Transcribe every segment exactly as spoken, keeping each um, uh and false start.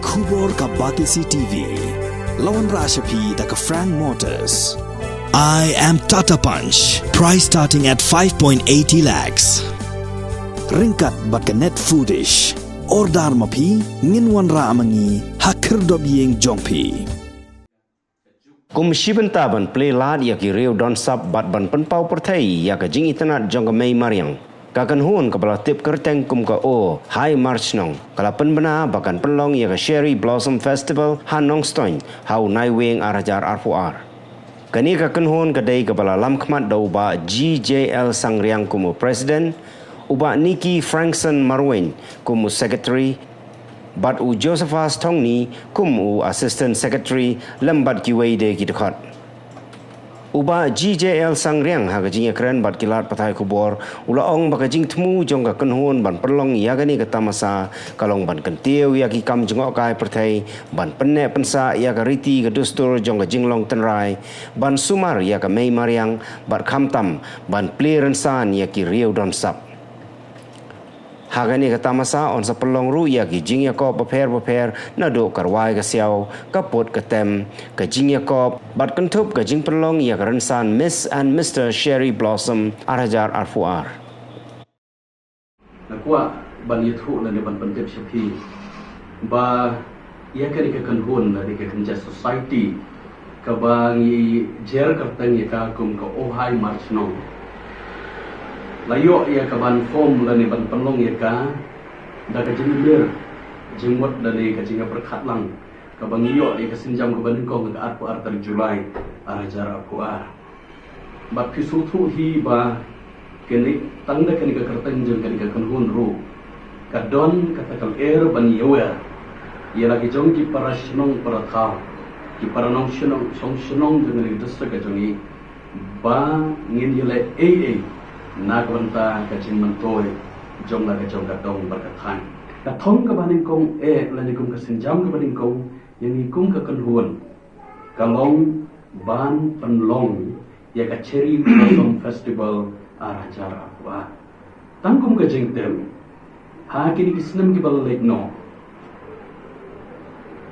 Khubor ka Batesi T V. La wanrah sha phi da ka Frank Motors. I am Tata Punch. Price starting at five point eighty lakhs. Ryngkat bad ka Net Foodish. Order ma phi, ngin wanrah ma ngi ha khyrdop ïing jong phi. Kum shi bynta ban plie lad ïa ki riew don sap bad ban pynpaw pyrthei ïa ka jingitynnad jong ka mei mariang, ka kynhun kaba la tip kyrteng kum ka Oh Hai Mar Shnong ka la pynbna ba kan pynlong ïa ka Cherry Blossom Festival ha Nongstoiñ ha u Naiwieng ar hajar arphew ar. Kane ka kynhun ka dei kaba la lam khmat da u Bah G J L Sangriang kum u President, u Bah Nicky Frankson Marwein kum u Secretary, bad u Josephus Thongni kum u Assistant Secretary lem bad kiwei de ki dkhot. U Bah G J L Sangriang ha ka jingïakren bad ki lad pathai khubor u la ong ba ka jingthmu jong ka kynhun ban pynlong ïa kane ka tamasa ka long ban kyntiew ïa ki kam jngohkai pyrthei, ban pynneh pynsah ïa ka riti ka dustur jong ka jinglong tynrai, ban sumar ïa ka mei mariang bad khamtam ban plie rynsan ïa ki riew don sap. Ha kane ka tamasa yn sa pynlong ruh ïa ki jingïakop bapher bapher naduh ka rwai ka siaw, ka put ka tem, ka jingïakop bad kynthup ka jingpynlong ïa ka rynsan Miss and Mister Cherry Blossom ar hajar arphew ar. Nga kwah ban ïathuh lane ban pyntip sha phi ba ïa kane ka kynhun lane ka kynja society kaba ngi jer kyrteng ïa ka kum ka Oh Hai Mar Shnong, la ïoh ïa ka ban form lane ban pynlong ïa ka da ka jingmir jingmut lane ka jingïapyrkhat lang kaba ngi ïoh ïa ka sienjam kaba nyngkong ha ka arphew ar tarik July ar hajar arphew ar. Bad phi sngewthuh hi ba kane, tang da kane ka kyrteng jong kane ka kynhun ruh ka don kata ka lyer ban ïawer ïa la ki jong ki para shnong para thaw, ki para nongshong shnong jong kane ka district ka jong ngi, ba ngin ïaleh ei ei na ka bynta ka jingmyntoi jong la ka jong ka dong bad ka thaiñ. Ka thong kaba nyngkong eh lane kum ka sienjam kaba nyngkong ïa ngi kum ka kynhun ka long ban pynlong ïa ka Cherry Blossom Festival ar hajar arphew ar. Tang kum ka jingtip, ha kine ki snem kiba la leit noh,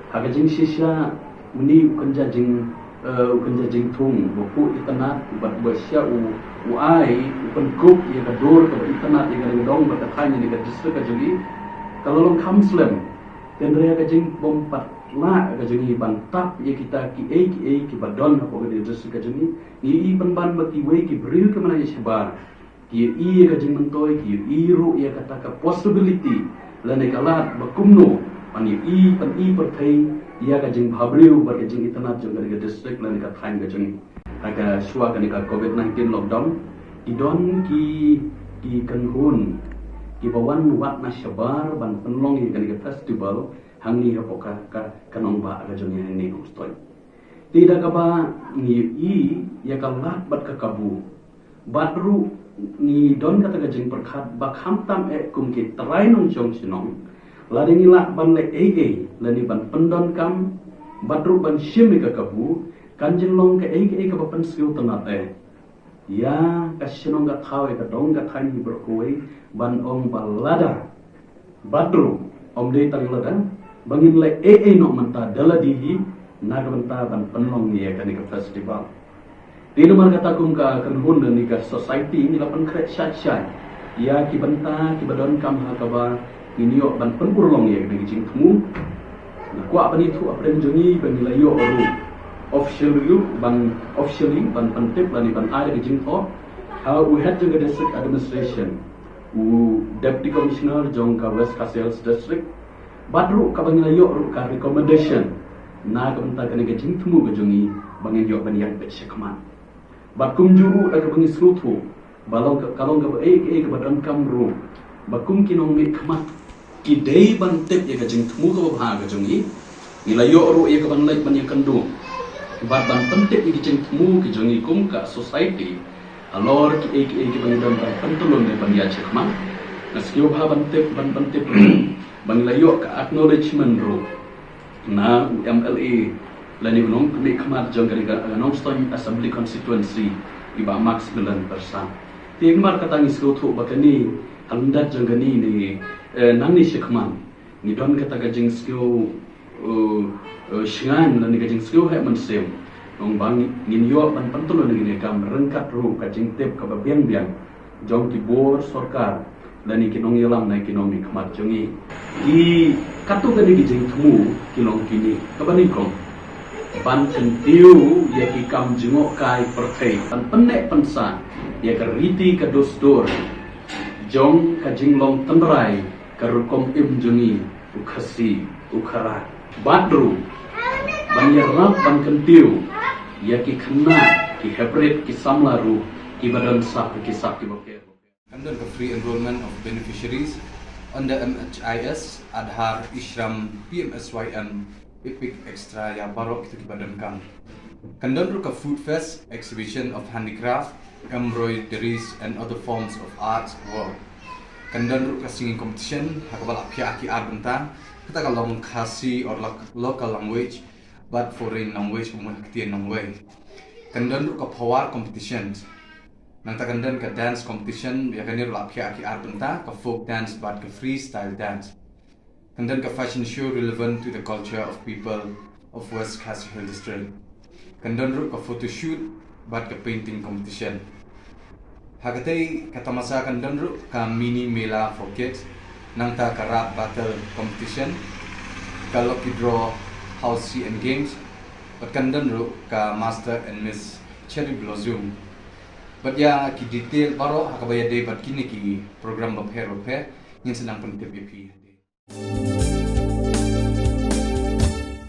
ha ka jingshisha une u kynja jing, eh, u kynja jingthung ba phuh itynnad bad ba shisha u, u ai, u pynkup ïa ka dur kaba itynnad ïa ka dong bad ka thaiñ ïa ka district ka jong ngi, ka la long kham slem. Hynrei ka jingbym pat lah ka jong ngi ban tap ïa kita kiei kiei kiba don hapoh ka district ka jong ngi. Ngi i pynban ba kiwei ki briew ki mane shabar ki ïohi ïa ka jingmyntoi, ki ïohi ruh ïa kata ka possibility lane ka lad ba kumno ban ïohi, ban i pyrthei ïa ka jingbhabriew bad ka jingitynnad jong ka district lane ka thaiñ ka jong ngi. Ha ka shuwa kane ka covid nineteen lockdown, ki don ki, ki kynhun kiba wan wad na shabar ban pynlong ïa kane ka festival hangne hapoh ka, ka, ka nongbah ka jong ngi hangne Nongstoiñ. Te da kaba ngi ïohi ïa ka lad bad ka kabu, bad ruh ngi don kata ka jingpyrkhat ba khamtam eh kum ki trai nongshong shnong, lada ngi lah ban leh ei ei lane ban pyndonkam bad ruh ban shim ïa ka kabu, kan jin long kaei kaei kaba pynsngewtynnad eh ïa ka shnong ka thaw, ïa ka dong ka thaiñ hi baroh kawei, ban ong ba lada bad ruh ym dei tang lada ba ngin leh ei ei noh mynta da lade hi na ka bynta ban pynlong ïa kane ka festival. Te namar kata kum ka kynhun lane ka society ngi la pynkhreh shai shai ïa ki bynta kiba donkam ha kaba ngin ïoh ban pynurlong ïa kane ka jingthmu. Nga kwah ban ïathuh hapdeng jong ngi ba ngi la ïoh ruh officially ruh ban, officially ban pyntip lane ban ai ka jingthoh ha u head jong ka district administration, u deputy commissioner jong ka West Khasi Hills District, bad ruh kaba ngi la ïoh ruh ka recommendation na ka bynta kane ka jingthmu ka jong ngi ba ngin ïoh ban ïaid beit shakhmat. Bad kumjuh ruh da kaba ngi sngewthuh ba long ka, ka long kaba ei ei kaba donkam ruh ba kum ki nongmihkhmat ki dei ban tip ïa ka jingthmu kaba bha ka jong ngi. Ngi la ïoh ruh ïa ka ban leit ban ïakynduh bad ban pyntip ïa ka jingthmu ka jong ngi kum ka society halor kiei kiei kiba ngi don ban pyntyllun ne ban ïaid shakhmat. Nga sngewbha ban tip, ban pyntip ruh ba ngi la ïoh ka acknowledgement ruh na u M L A lane u nongmihkhmat jong ka ri ka Nongstoiñ Assembly Constituency, i Bah Maximilian Pyrsad. Te namar kata ngi sngewthuh ba kane, ha lyndet jong kane ne, eh, nangne shakhmat ngi don kata ka jingsngew U, u, shngaiñ lane ka jingsngewheh mynsiem, ong ba ngi-, ngin ïoh ban pyntlot ïa kine ki kam ryngkat ruh ka jingtip kaba biang biang jong ki bor sorkar lane ki nongïalam na ki nongmihkhmat jong ngi. Ki katto katne ki jingthmu ki long kine, kaba nyngkong, ban kyntiew ïa ki kam jngohkai pyrthei, ban pynneh pynsah ïa ka riti ka dustur jong ka jinglong tynrai ka rukom im jong ngi, u Khasi, u Khara. Bad ruh ban ïarap ban kyntiew ïa ki khynnah, ki heprit, ki samla ruh kiba don sap ki sap kiba pher. Kan don ka free enrollment of beneficiaries under M H I S, Aadhaar, e-Shram, P M S Y M, EPIC, et cetera ïa baroh kito kiba donkam. Kan don ruh ka food fest, exhibition of handicraft, embroideries and other forms of arts work. Kan don ruh ka singing competition ha kaba la phiah ki ar bynta, kata ka long Khasi or loc-, local language bad foreign language, kumba ktien nongwei. Kan don ruh ka phawar competition. Nangta kan don ka dance competition, ïa kane ruh la phiah ki ar bynta, ka folk dance bad ka freestyle dance. Kan don ka fashion show relevant to the culture of people of West Khasi Hills District. Kan don ruh ka photo shoot bad ka painting competition. Ha katei ka tamasa kan don ruh ka mini mela for kids, nangta ka rap battle competition, ka lucky draw, house C M games, bad kan don ruh ka Master and Miss Cherry Blossom. Bad ïa ki detail baroh ha kaba ïadei bad kine ki program bapher bapher, ngin sa nang pyntip ïa phi.